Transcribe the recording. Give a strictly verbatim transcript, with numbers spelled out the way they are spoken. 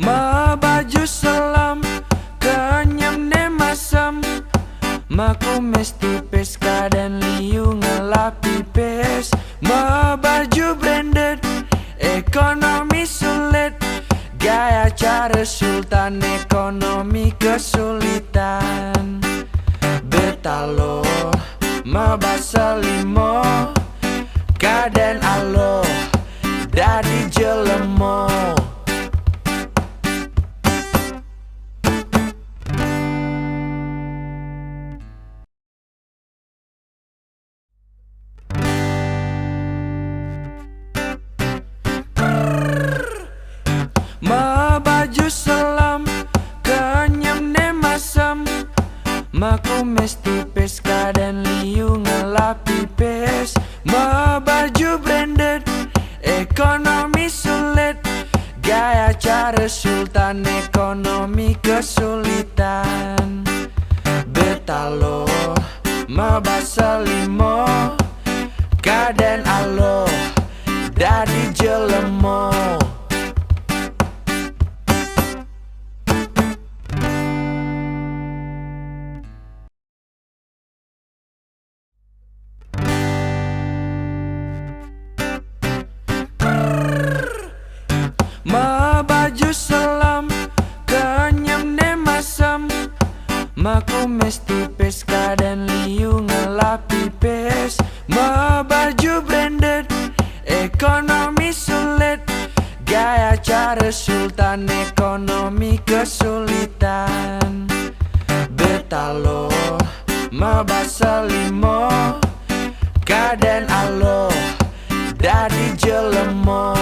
Mebaju selem, kenyem ne masem. Mekumis tipis, kaden liu ngelap pipis. Mebaju branded, ekonomi sulit. Gaya cara sultan, ekonomi kesulitan. Betalo, mebasa limo. Kaden alo, dadi jelemo. Mebaju selem, kenyem ne masem. Mekumis tipis, kaden liu ngelap pipis. Mebaju branded, ekonomi sulit. Gaya cara sultan, ekonomi kesulitan. Betalo, mebasa limo. Kaden alo, dadi jelemo. Mebaju selem, kenyem ne masem. Mekumis tipis, kaden liu ngelap pipis. Mebaju branded, ekonomi sulit. Gaya cara sultan, ekonomi kesulitan. Betalo, mebasa limo. Kaden alo, dadi jelemo.